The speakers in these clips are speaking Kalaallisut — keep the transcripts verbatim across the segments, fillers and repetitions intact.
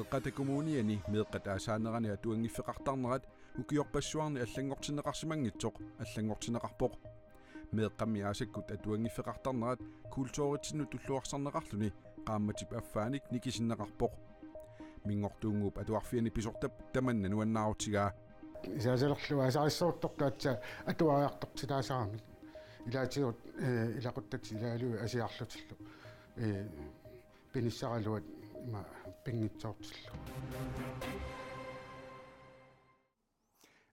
Qaqata Kommuniani meeqqat aasaanerani atuanngiffeqartarnerat ukiorpassuarni allanngortinneqarsimanngitsoq allanngortinneqarpoq. Meeqqammi aasakkut atuanngiffeqartarnerat kulturitsinnut tulluarsarneqarluni qaammatip affaanik nikisinneqarpoq. Minngortuunnguup Atuarfiani pisortap tamanna nuannaarutigaa. Isaasalerlu aasarissortortaatsa atuariartortitaasaramik. Ilaatigut, eh, ilaquttatit ilaalu asiarlutillu. Eh, pinissaraluat ima pinngitsoortillu.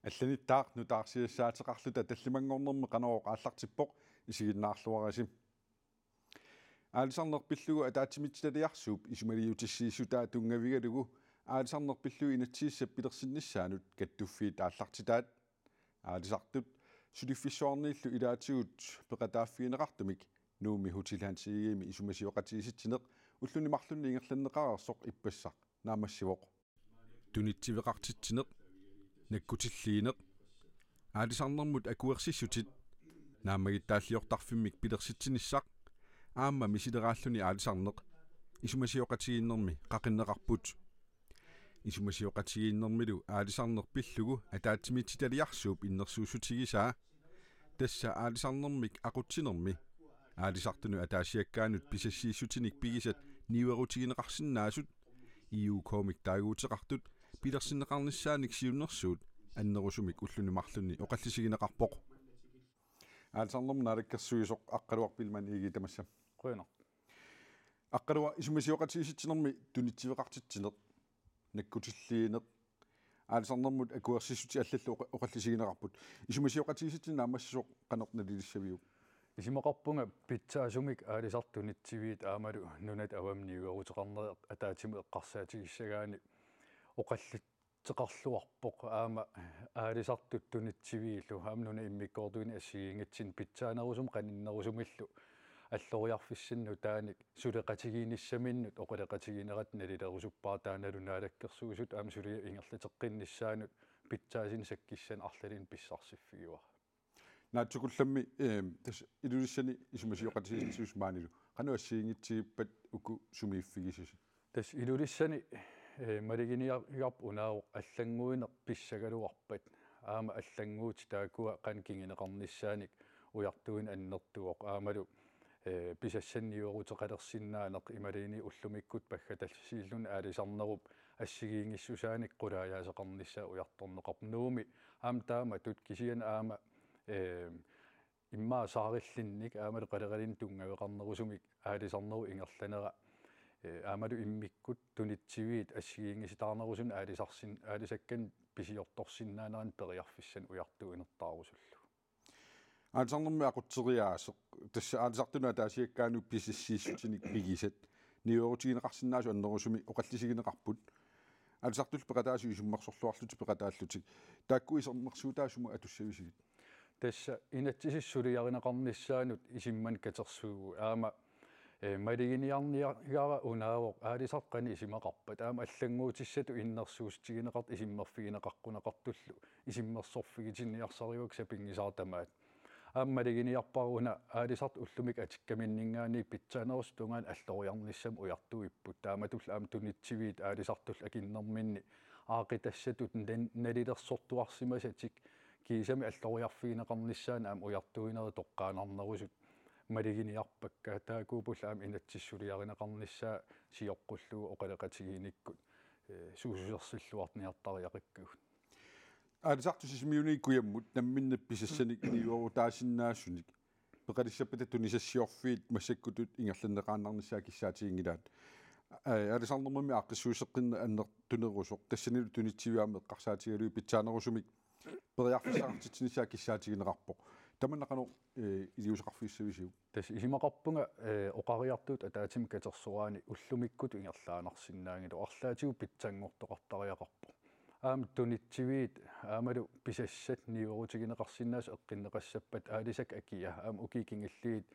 Allanittaaq nutaarsiassaateqarluta tallimanngornermi Qanorooq aallartippoq, isiginnaarluarisi. Aalisarneq pillugu ataatsimiititaliarsuup isumaliutissiissutaa tunngavigalugu aalisarneq pillugu inatsisissap pilersinnissaanut kattuffiit aallartitaat. Aalisartut suliffissuarniillu ilaatigut peqataaffigineqartumik Nuummi Hotel Hanseimi isumasioqatigiissitsineq ulluni marlunni ingerlanneqareersoq ippassaq naammassivoq. Tunitsiveqartitsineq, nakkutilliineq, aalisarnermut akuersissutit, naammagittaalliortarfimmik pilersitsinissaq aamma misileraalluni aalisarneq isumasioqatigiinnermi qaqinneqarput. Isumasioqatigiinnermilu aalisarneq pillugu ataatsimiititaliarsuup innersuussutigisaa, tassa aalisarnermik aqutsinermi aalisartunut ataasiakkaanut pisassiissutinik pigisat niuerutigineqarsinnaasut I U K-mik taaguuteqartut pilersinneqarnissaanik siunnersuut annerusumik ulluni marlunni oqallisigineqarpoq. Aalisarnermut naalakkersuisoq Aqqaluaq Biilmann Egede, tamassa. Qujanaq. Aqqaluaq, isumasioqatigiissitsinermi tunitsiveqartitsineq, nakkutilliineq, aalisarnermut akuersissutit allallu oqa-, oqallisigineqarput. Isumasioqatigiissitsinit naammassisoq qanoq nalilissaviuk? Isumaqarpunga pitsaasumik aalisartut tunitsiviit aammalu nunat avammut niueruteqarnerat ataatsimut eqqarsaatigissagaanni oqallit- -teqarluarpoq aamma aalisartut tunitsiviillu aamma nunap immikkoortuini assigiinngitsunik pitsaanerusumik qaninnerusumillu alloriarfissanik nutaanik suleqatigiinnissaminnut oqaloqatigiinnerat nalilerusuppara, taannalu naalakkersuisut aamma suliap ingerlateqqinnissaanut pitsaasunik sakkissanik arlalinnik pissarsiffigaara. Naatsukullammik, ehm, tassa Ilulissani isumasioqatigiissitsisut maanilu qanoq assigiinngitsigippat uku sumiiffigisasi? Tassa Ilulissani, eh, maluginiarparput unaavoq allannguineq pissagaluarpat. Aamma allannguutit taakkua qanoq kinguneqarnissaanik ujartuineq annertuvoq. Aammalu, eh, pisassanik niueruteqalersinnaaneq imaluunniit ullumikkut paggatassiilluni aalisarnerup assigiinngissusaanik qulaajaaseqarnissaa ujartorneqarpoq. Nuummi aamma taamatut, kisianni aamma, eh, immaqa saarillinnik aammalu qaleralinnik tunngaveqarnerusumik aalisarnerup ingerlanera, eh, aammalu immikkut tunitsiviit assigiinngisitaarnerusunik aalisarsin-, aalisakkanik pisiortorsinnaanerannik periarfissanik ujartuinertaarusullugu. Aalisarnermi aqutseriaaseq, tassa aalisartunut ataasiakkaanut pisassiissutinik pigisat niuerutigineqarsinnaasut annerusumik oqallisigineqarput. Aalisartullu peqataasut isummersorluarlutik peqataallutik. Taakku isermersuutaat sumut atussavisigit? Tassa inatsisissap suliarineqarnissaanut isummanik katersuuvugut aamma, eh, maluginiarniagara unaavoq aalisartut qanoq isumaqarpat, aamma allannguutissatut innersuussutigineqartut isummerfigineqaqquneqartullu isummersorfigitinniarsarigakkit sapinngisaat tamaat. Aamma maluginiarpara una aalisartut ullumikkut atikkaminninngaanniit pitsaanerusut tungaanut alloriarnissamut ujartuipput. Taamatullu aamma tunitsiviit aalisartullu akunnerminni aaqqitassatut nan-, nalilersortuarsimasatik kiisami alloriarfigineqarnissaannut aamma ujartuinerit toqqaannarnerusut maluginiarpakka. Taakkuuppullu aamma inatsisissap suliarineqarnissaa sioqqullugu oqaloqatigiinnikkut, eh, suususersilluarniartariaqakkagut. Aalisartut Sisimiuni kujammut namminneq pisassanik niuerutaasinnaasunik peqalissappata tunisassiorfiit massakkutut ingerlanneqaannarnissaat kissaatiginngilaat. Aa, aalisarnermummi aaqqissuusseqqinneq annertunerusoq, tassanilu tunitsiviit aamma eqqarsaatigalugit pitsaanerusumik periarfissaqartitsinissaa kissaatigineqarpoq. Tamanna qanoq, eh, iliuuseqarfigissavisiuk? Tassa isumaqarpunga, eh, oqariartuut ataatsimik katersoraanni ullumikkutut ingerlaannarsinnaanngilagut, arlaatigut pitsanngortoqartariaqarpoq. Aamma tunitsiviit aammalu pisassat niuerutigineqarsinnaasut eqqunneqassappata aalisakkat akia aamma ukiut kingulliit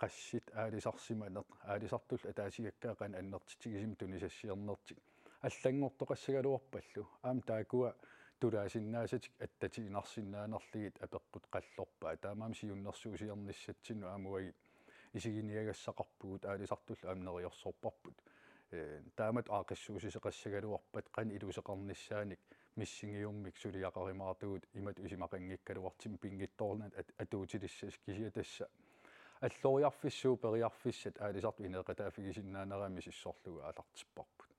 qassit aalisarsimaneq, aalisartullu ataasiakkaat qanoq annertutigisumik tunisassiornertik allanngortoqassagaluarpallu, aamma taakkua tulaasinnaasatik attatiinnarsinnaanerlugit apeqqut qallorpaat. Taamaammat siunnersuusiornissatsinnut aamma uagut isiginiagassaqarpugut, aalisartullu aamma neriorsorparput. Ee, taamatut aaqqissuussisoqassagaluarpat qanoq iluseqarnissaanik missingiummik suliaqarumaartugut imatut isumaqanngikkaluartumik pinngitsoornani at-, atuutilissasoq, kisianni tassa alloriarfissuup periarfissat aalisartut ineeqataaffigisinnaanerata misissorlugu aallartipparput.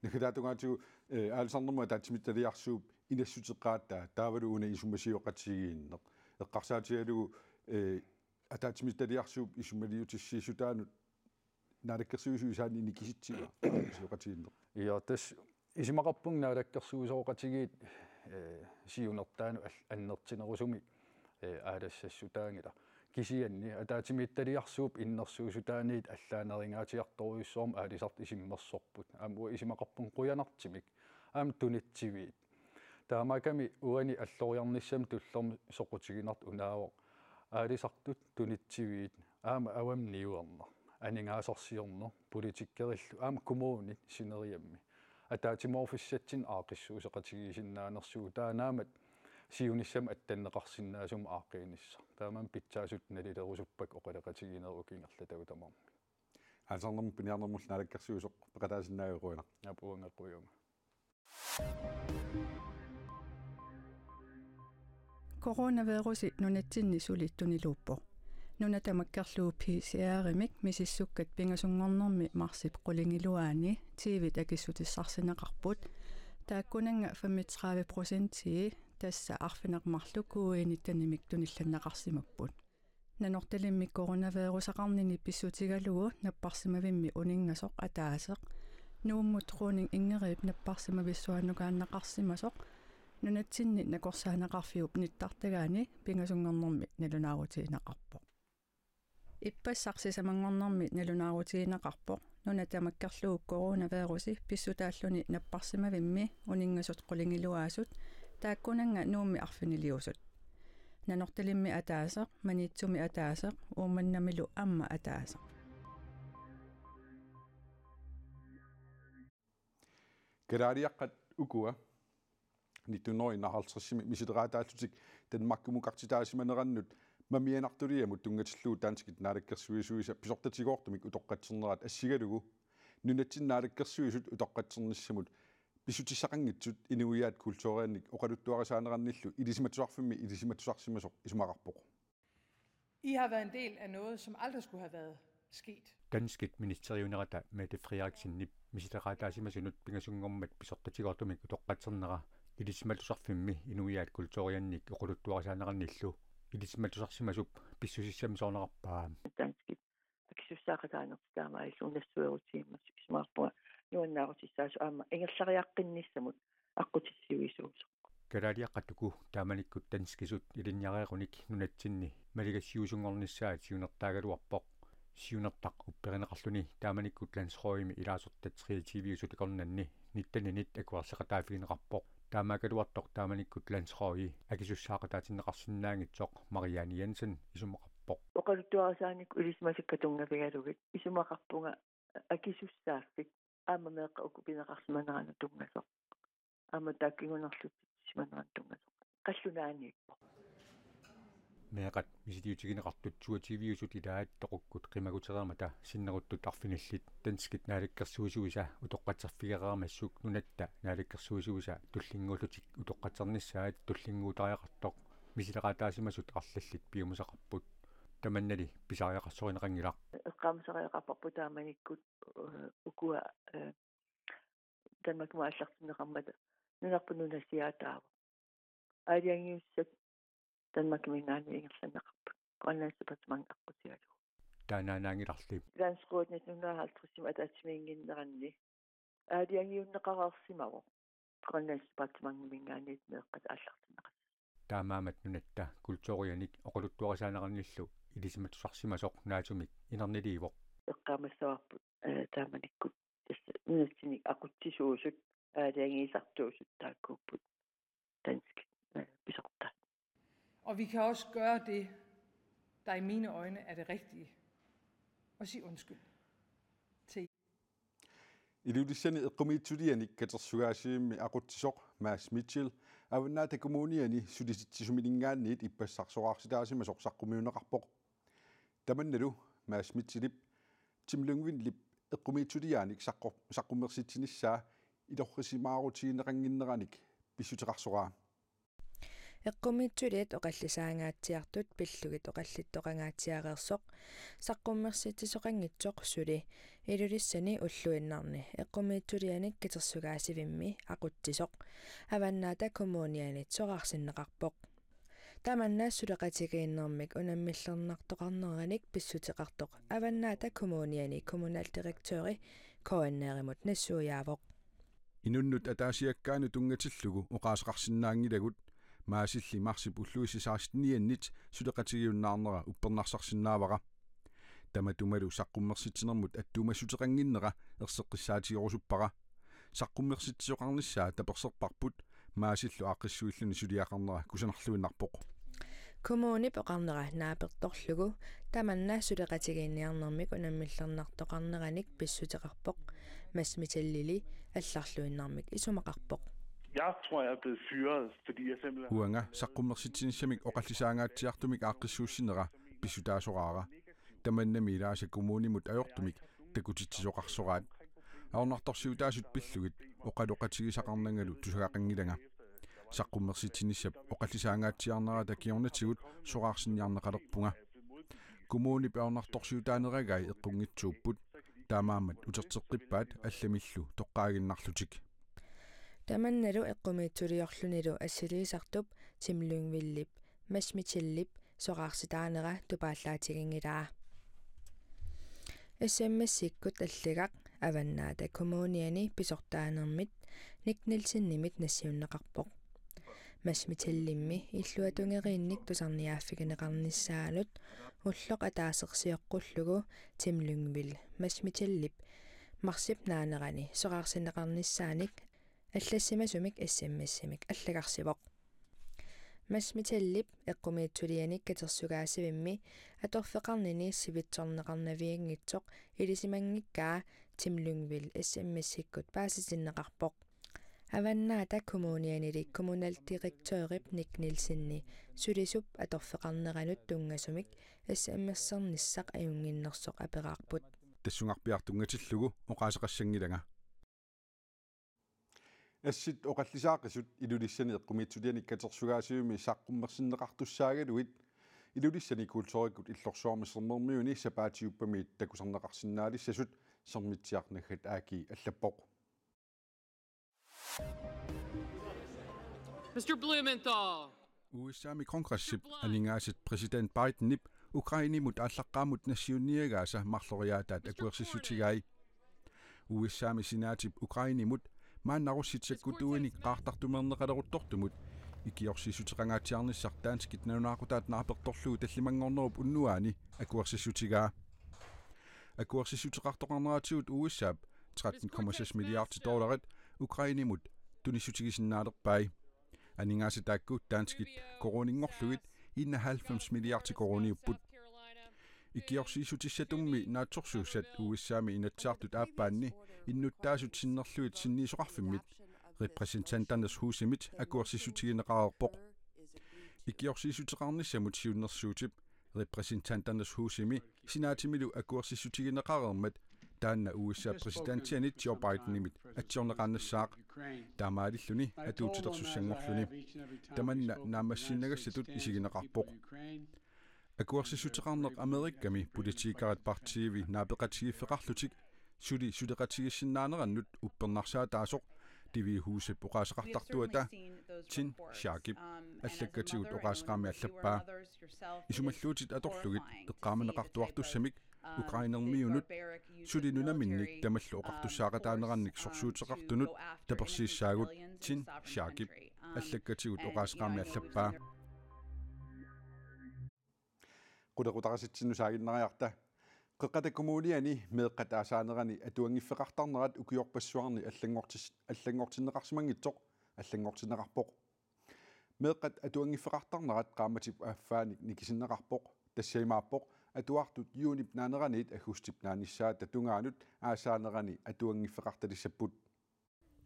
Naggataata tungaatigut, eh, aalisarnermut ataatsimiititaliarsuup inassuteqaataa taavalu una isumasioqatigiinneq. Eqqarsaatigalugu, eh, ataatsimiititaliarsuup isumaliutissiissutaanut naalakkersuisut isaanni inikisitsiva isumasioqatigiinneq. Ja, tassa isumaqarpunga naalakkersuisooqatigiit, eh, siunertaanut al-, annertunerusumik, eh, aalassassutaanngilaq. Kisianni ataatsimiititaliarsuup innersuussutaaniit allaanerungaatsiartorujussuarmik aalisartut isummersorput. Aamma uanga isumaqarpunga qujanartumik aamma tunitsiviit. Taamaakkami uani alloriarnissamut tullermut soqutiginartoq unaavoq aalisartut tunitsiviit aamma avammut niuerneq, aningaasarsiorneq, politikerillu aamma kommunit sineriammi ataatsimoorfissatsinnut aaqqissuusseqatigiissinnaanersugut, taannaammat siunissami attanneqarsinnaasumik aaqqiinissaq. Taamaammat pitsaasutut nalilerusuppakka oqaloqatigiinnerup ukiup ingerlatagut tamarmik. Aalisarnermut piniarnermullu naalakkersuisoq peqataasinnaagavit, qujanaq. Aap, uanga qujanaq. Coronavirusi nunatsinni suli tuniluuppoq. Nuna tamakkerlugu P C R-imik misissukkat pingasunngornermi marsip qulingiluaani tyvit akissutissarsinnaapput. Taakkunannga femogtredive procentii, tassa arfineq-marluk covid nittenimik tunillanneqarsimapput. Nanortalimmi coronavirusaqarnini pissutigalugu napparsimavimmi uninngasoq ataaseq, Nuummut Groningen Ingerip napparsimavissuannukaanneqarsimasoq, nunatsinni nakorsaaneqarfiup nittartagaani pingasunngornermi nalunaarutigineqarpoq. Ippassaq sisamanngornermi nalunaarutigineqarpoq, nuna tamakkerlugu coronavirusi pissutaalluni napparsimavimmi uninngasut qulingiluaasut, taakkunannga Nuummi arfiniliusut. Nanortalimmi ataaseq, Maniitsumi ataaseq, Uummannamilu aamma ataaseq. Kalaaliaqqat ukua nitten hundrede enoghalvtredsimi misileqaataallutik Danmarkimukartitaasimanerannut mamianartuliamut tunngatillugu danskit naalakkersuisuisa pisortatigoortumik utoqqatsernerat assigalugu nunatsinni naalakkersuisut utoqqatsernissamut pissutissaqanngitsut inuiaat kulturiannik oqaluttuarisaanerannillu Ilisimatusarfimmi ilisimatusarsimasoq isumaqarpoq. I har været en del af noget, som aldrig skulle have været sket. Danskit ministeriunerata Mette Frederiksenip misileqaataasimasunut pingasunngormat pisortatigoortumik utoqqatsernera Ilisimatusarfimmi inuiaat kulturiannik oqaluttuarisaanerannillu ilisimatusarsimasup pissusissamisoornerarpaa. Danskit akisussaaqataanertik taamaalilluni nassuerutigiummassuk, isumaqarpunga nuannaarutissaasoq aamma ingerlariaqqinnissamut aqqutissiuisuusoq. Kalaaliaqqat uku taamanikkut danskisut ilinniareerunik nunatsinni maligassiusunngornissaat siunertaagaluarpoq. Siunertaq upperineqarluni taamanikkut Landsrådimi ilaasortat treogtyviusut akornanni nitteninit akuerseqataaffigineqarpoq. Taamaakkaluartoq taamanikkut Landsrådi akisussaaqataatinneqarsinnaanngitsoq Marianne Jensen isumaqarpoq. Oqaluttuarisaanik ilisimasakka tunngavigalugit isumaqarpunga akisussaaffik aamma meeqqat uku pineqarsimaneranut tunngasoq. Aamma taakku kingunerlutsitsimaneranut tunngasoq. Qallunaaniippoq. Meeqqat misiliutigineqartut toogtyviusut ilaat toqukkut qimagutereermata sinneruttut arfinillit danskit naalakkersuisuisa utoqqatserfigereermassuk nunatta naalakkersuisuisa tullinnguullutik utoqqatsernissaat tullinnguutariaqartoq misileqaataasimasut arlallit piumasaqarput. Tamannali pisariaqarsorineqanngilaq. Eqqaamasariaqarparput taamanikkut, eh, ukua, eh, Danmarkimut aallartinneqarmata nunarput nunasiaataavoq. Aalajangiussat Danmarkiminngaanniit ingerlanneqarput. Grønlands Departement aqqutigalugu. Taannaannaanngilarli. Landsrådet nitten hundrede og halvtredsimi ataatsimiinnginneranni aalajangiunneqareersimavoq Grønlands Departementiminngaanniit meeqqat aallartinneqassasoq. Taamaammat nunatta kulturianik oqaluttuarisaanerannillu ilisimatusarsimasoq naasumik inerniliivoq. Eqqaamassavarput, eh, taamanikkut tassa nunatsinnik aqutsisuusut, aalajangiisartuusut taakkuupput danskit, eh, pisortaat. Og vi kan også gøre det, der i mine øjne er det rigtige. Og sige undskyld. Ilulissani eqqumiitsulianik katersugaasivimmi aqutsisoq Mads Mitchell Avannaata Kommuniani sulisitsisumininngaanniit ippassaq soraarsitaasimasoq saqqummiunneqarpoq. Tamannalu Mads Mitchellip Tim Lyngvindip eqqumiitsuliaanik saqqor-, saqqummersitsinissaa ilorrisimaarutigineqannginneranik pissuteqarsoraa. Eqqumiitsuliat oqallisaangaatsiartut pillugit oqallittoqangaatsiareersoq saqqummersitsisoqanngitsoq suli Ilulissani ulluinnarni eqqumiitsulianik katersugaasivimmi aqutsisoq Avannaata Kommunianit soraarsinneqarpoq. Tamanna suleqatigiinnermik unammillernartoqarneranik pissuteqartoq Avannaata Kommuniani kommunaldirektøri K N R-imut nassuiaavoq. Inunnut ataasiakkaanut tunngatillugu oqaaseqarsinnaanngilagut, Maasilli marsip ulluisa seksteniannit suleqatigiunnaarnera uppernarsarsinnaavara. Tamatumalu saqqummersitsinermut attuumassuteqannginnera erseqqissaatigerusuppara. Saqqummersitsisoqarnissaa taperserparput, Maasillu aaqqissuilluni suliaqarnera kusanarluinnarpoq. Kommunip oqarnera naapertorlugu tamanna suleqatigiinniarnermik unammillernartoqarneranik pissuteqarpoq, Mads Michelili allarluinnarmik isumaqarpoq. Jeg tror, jeg er blevet fyret, fordi jeg simpelthen Uanga saqqummersitsinissamik oqallisaangaatsiartumik aaqqissuussinera pissutaasoraara. Tamannami ilaasa kommunimut ajortumik takutitsisoqarsoraat. Ajornartorsiutaasut pillugit oqaloqatigisaqarnangalu tusagaqanngilanga. Saqqummersitsinissap oqallisaangaatsiarnerata kingornatigut soraarsinniarneqalerpunga. Kommunip ajornartorsiutaaneragai eqqunngitsuupput. Taamaammat uterteqqippaat allamillu toqqaaginnarlutik. Tamannalu eqqumiitsuliorlunilu assiliisartup Tim Lyngvildip Mads Michelip soraarsitaanera tupaallaatiginngilaa. S M S-ikkut allagaq Avannaata Kommuniani pisortaanermit Nick Nielsenimit nassiunneqarpoq. Mads Michellimmi illuatungeriinnik tusarniaaffigineqarnissaanut ulloq ataaseq sioqqullugu Tim Lyngvild Mads Michellip marsip naanerani soraarsinneqarnissaanik allassimasumik S M S-imik allagarsivoq. Mads Michellip eqqumiitsulianik katersugaasivimmi atorfeqarnini sivitsorneqarnavianngitsoq ilisimanngikkaa Tim Lyngvild S M S-ikkut paasitinneqarpoq. Avannaata Kommunianili kommunaldirektørip Nick Nielsenni sulisup atorfeqarneranut tunngasumik S M S-ernissaq ajunnginnersoq aperaarput. Tassungarpiaq tunngatillugu oqaaseqassanngilanga. Assit oqallisaaqisut Ilulissani eqqumiitsulianik katersugaasivimmi saqqummersinneqartussaagaluit Ilulissani kulturikkut illorsuarmi Sermermiuni sapaatiuppami takusarneqarsinnaalissasut Sermitsiaq naggat A G allappoq. Mister Blumenthal. U S A-mi kongressip aningaasat præsident Bidenip Ukrainemut aallaqqaammut nassiunniagaasa marloriaataat akuersissutigai. U S A-mi senaatip Ukrainemut maanna russit sakkutuuinik qaartartumeerneqaleruttortumut ikiorsiissuteqangaatsiarnissaq danskit nalunaaqutaat naapertorlugu tallimanngornerup unnuaani akuersissutigaa. Akuersissuteqartoqarneratigut U S A-p tretten komma seks milliarder dollarit Ukrainemut tunissiutigisinnaalersai. Aningaasat taakku danskit koruuninngorlugit enoghalvfems milliarder koruuniupput. Ikiorsiissutissatummi naatsorsuussat U S A-mi Inatsisartut aappaanni innuttaasut sinnerlugit sinniisoqarfimmit, Repræsentanternes Husimit, akuersissutigineqareerpoq. Ikiorsiissuteqarnissamut siunnersuutip Repræsentanternes Husimi senaatimilu akuersissutigineqareermat taanna U S A-p præsidentianit Joe Bidenimit atsiorneqaannassaaq. Taamaalilluni atuutilersussanngorluni. Tamanna naammassiinnagassatut isigineqarpoq. Akuersissuteqarneq Amerikami politikerit partiivi naapeqatigiiffeqarlutik suli suleqatigiissinnaanerannut uppernarsaataasoq Det Hvide Husip oqaaseqartartuata Jen Psakip allakkatigut oqaaseqarami allappaa. Isumalluutit atorlugit eqqaamaneqartuartussamik Ukrainermiunut suli nunaminnik tamallu oqartussaaqataanerannik sorsuuteqartunut tapersiissaagut, Jen Psakip allakkatigut oqaaseqarami allappaa. Qulequtaqarsitsinnut saaginnariarta. Qeqqata Kommuniani meeqqat aasaanerani atuanngiffeqartarnerat ukiorpassuarni allanngortis-, allanngortinneqarsimanngitsoq allanngortinneqarpoq. Meeqqat atuanngiffeqartarnerat qaammatip affaanik nikisinneqarpoq. Tassa imaappoq atuartut juunip naaneraniit aggustip naanissaata tungaanut aasaanerani atuanngiffeqartalissapput.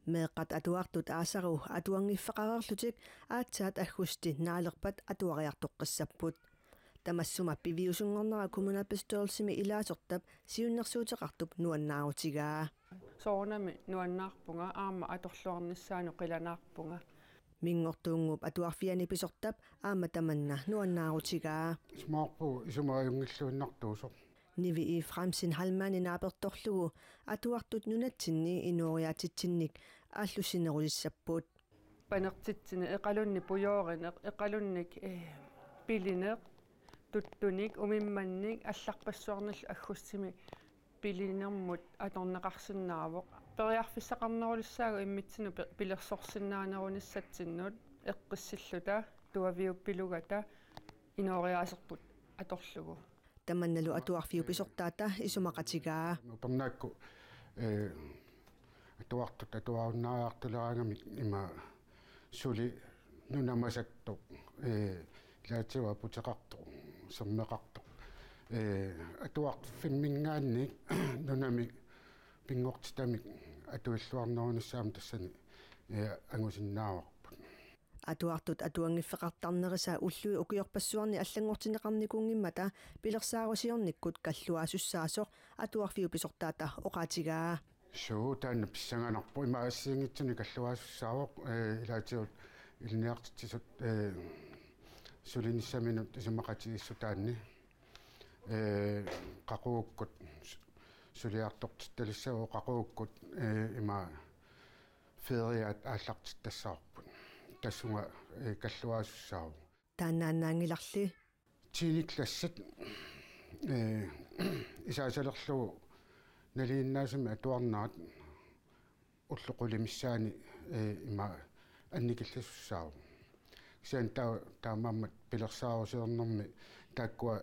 Meeqqat atuartut aasaru atuanngiffeqareerlutik aatsaat aggusti naalerpat atuariartoqqissapput. Tamassuma piviusunngornera kommunalbestyrelsimi ilaasortap siunnersuuteqartup nuannaarutigaa. Soorunami nuannaarpunga aamma atorluarnissaanut qilanaarpunga. Minngortuunnguup atuarfiani pisortap aamma tamanna nuannaarutigaa. Isumaqarpunga isumaqajunngilluinnartuusoq. Nivi Efraimsen Heilmanni naapertorlugu atuartut nunatsinni inooriaatitsinnik aallussinerulissapput. Panertitsineq, iqalunnik pujoorineq, iqalunnik, eh, pilineq, tuttunik, umimmannik, allarpassuarnillu aggustimi pilinermut atorneqarsinnaavoq. Periarfissaqarnerulissaagut immitsinnut pi-, pilersorsinnaanerunissatsinnut eqqissilluta tuaviuppilugata inooriaaserput atorlugu. Tamannalu atuarfiup pisortaata isumaqatigaa. Upernaakkut, eh, atuartut atuarunnaariartuleraangamik ima suli nuna masattoq, eh, ilaatigut aputeqartoq, sermeqartoq. Eh, atuarfimminngaanniit nunami pinngortitamik atuilluarnerunissaa aamma tassani, eh, angusinnaavarput. Atuartut atuanngiffeqartarnerisa ullui ukiorpassuarni allanngortinneqarnikuunngimmata pilersaarusiornikkut kalluaasussaasoq atuarfiup pisortaata oqaatigaa. Suu, taanna pissanganarpoq, ima assigiinngitsunik kalluaasussaavoq, eh, ilaatigut ilinniartitsisut, eh, sulinissaminut isumaqatigiissutaanni. Eh, qaqugukkut su-, suliartortittalissavagut, qaqugukkut, eh, ima feriat aallartittassavarput. Tassunga, eh, kalluaasussaavoq. Taannaannaanngilarli. Tiende klassit, eh, isaasalerlugu nalinginnaasumik atuarnerat ullut qulit missaanni, eh, ima annikillisussaavoq. Kisianni taa-, taamaammat pilersaarusiornermi taakkua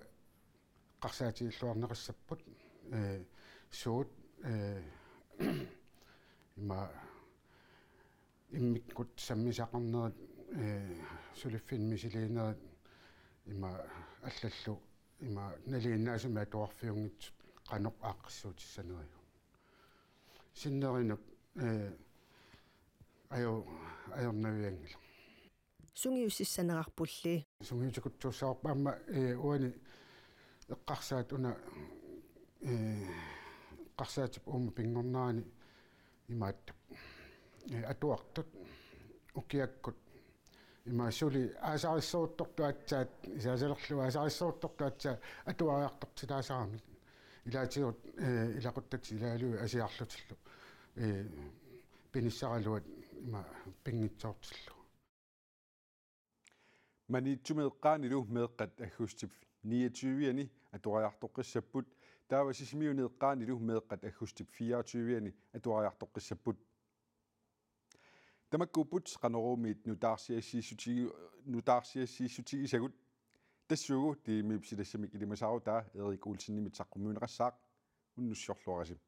eqqarsaatigilluarneqassapput, eh, suut, eh, ima immikkut sammisaqarnerit, eh, suliffinnik misiliinerit ima allallu ima nalinginnaasumik atuarfiunngitsut qanoq aaqqissuutissanerigut. Sinnerinup, eh, aju-, ajornavianngilaq. Sungiussissanerarpulli. Sungiutikutsuussavarput aamma, eh, uani eqqarsaat una, eh, eqqarsaatip uuma pinngornerani imaattoq. Eh, atuartut ukiakkut ima suli aasarissoruttortut aatsaat, isaasalerlugu aasarissoruttortut aatsaat atuariartortitaasaramik. Ilaatigut, eh, ilaquttatit ilaalugit asiarlutillu, eh, pinissaraluat ima pinngitsoortillugu. Maniitsumi eqqaanilu meeqqat aggustip niogtyve-ani atuariartoqqissapput, taava Sisimiuni eqqaanilu meeqqat aggustip fireogtyve-ani atuariartoqqissapput. Tamakkuupput Qanoruumiit nutaarsiassiissutigi-, nutaarsiassiissutigisagut, tassuugu T M-ip silassamik ilimasaarutaa Erik Olsenimit saqqummiunneqassaaq, unnussiorluarisi.